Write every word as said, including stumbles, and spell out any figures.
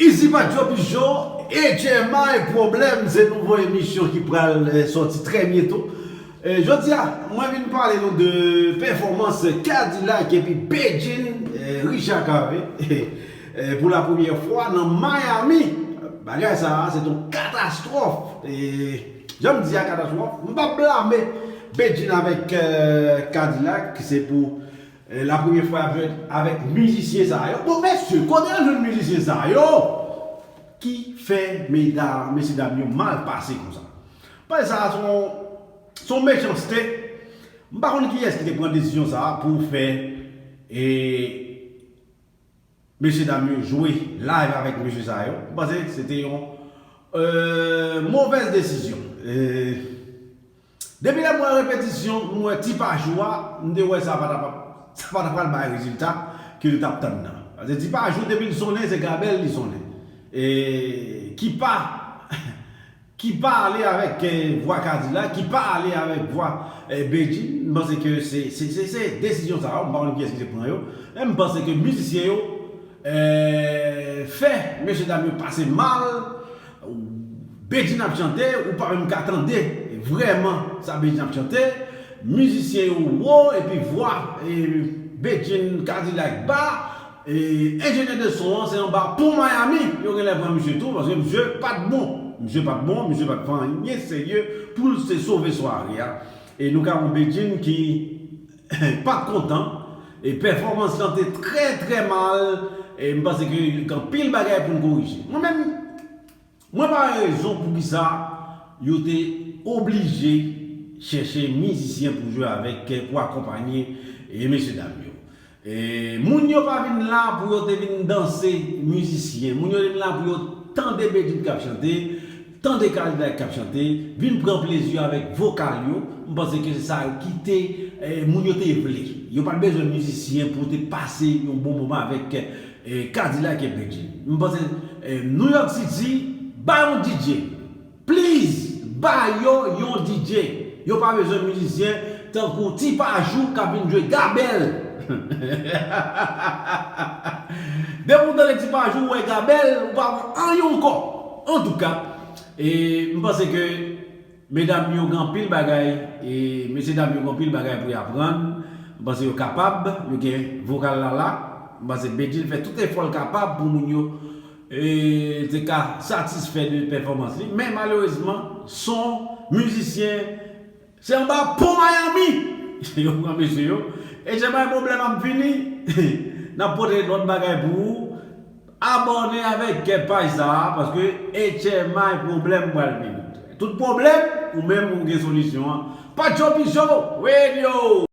Isi pa Djo Pijo, H M I Pwoblèm, se nouvo emisyon ki pral eh, sòti trè byento. Eh, jodi a, mwen vin pale nou de pèfòmans K-Dilak epi Bedjine eh, Richard Cavé eh, pou la premyè fwa nan Miami. Bagay sa a, se yon katastwòf. Eh, jan m di a katastwòf, m p ap blame Bedjine avèk eh, K-Dilak, se pou eh, la premyè fwa y ap jwe avèk mizisyen sa yo. Bon, mesye, kote yo jwenn mizisyen sa yo? Ki fè medam, mesye dam yo mal pase konsa? Paske sa a se yon, se yon mechanste. M pa konn kiyès ki te pran desizyon sa a pou fè eh, mesye dam yo jwe live avèk mesye sa yo. M panse se te yon eh, movèz desizyon. Eh, Depi lè m wè repetisyon, m wè Ti Pajou a, m te wè sa pa t ap, sa pa t ap pral bay rezilta ke nou t ap tann nan. Paske Ti Pajou, depi l sonnen, se gabèl li sonnen. E ki pa, ki pa ale avèk eh, vwa K-Dilak, ki pa ale avèk vwa eh, Bedjine, m panse ke se, se, se, se desizyon sa yo, m pa konn kiyès ki te pran yo, men m panse ke mizisyen yo eh, fè mesye dam yo pase mal. Bedjine ap chante, ou pa menm ka tande vrèman sa Bedjine ap chante. Mizisyen yo wo, epi vwa eh, Bedjine K-Dilak ba. Eh, enjenyè de son an, se anba pon Miami yo genlè pran misye tou, paske misye pa t bon. Misye pa t bon, misye pa t fè anyen serye pou l te sove sware a. E nou ka wè Bedjine ki pa t kontan. E pèfòmans lan te trè, trè mal. E m panse ke gen anpil bagay pou n korije. Mwen menm, mwen pa wè rezon poukisa yo te oblije chèche mizisyen pou jwe avèk, pou akonpanye e mesye dam yo. E moun yo pa vin la pou yo te vin danse mizisyen. Moun yo te vin la pou yo tande Bedjine k ap chante, tande K-Dilak k ap chante, vin pran plezi avèk vokal yo. M panse ke se sa yo ki te, eh, moun yo te vle. Yo pa t bezwen mizisyen pou te pase yon bon moman avèk eh, K-Dilak e Bedjine. M panse eh, New York City, ba yon D J. Please, ba yo yon D J. Yo pa bezwen mizisyen tankou Ti Pajou k ap vin jwe gabèl. Depi w tande Ti Pajou, w wè gabèl, ou pa wè anyen ankò. Antouka, e, m panse ke medam yo gen anpil bagay, e, mesye dam yo gen anpil bagay pou y aprann. M panse yo kapab, yo gen vokal la la. M panse Bedjine fè tout efò l kapab pou moun yo e, te ka satisfè de pèfòmans li. Men malerezman, son, mizisyen, se anba pon Miami yo pran mesye yo. E H M I Pwoblèm ap vini. N ap pote lòt bagay pou ou. Abòne avèk paj sa a, paske H M I Pwoblèm pral vini. Tout pwoblèm, ou menm ou gen solisyon an. Pa Djo Pijo Radio!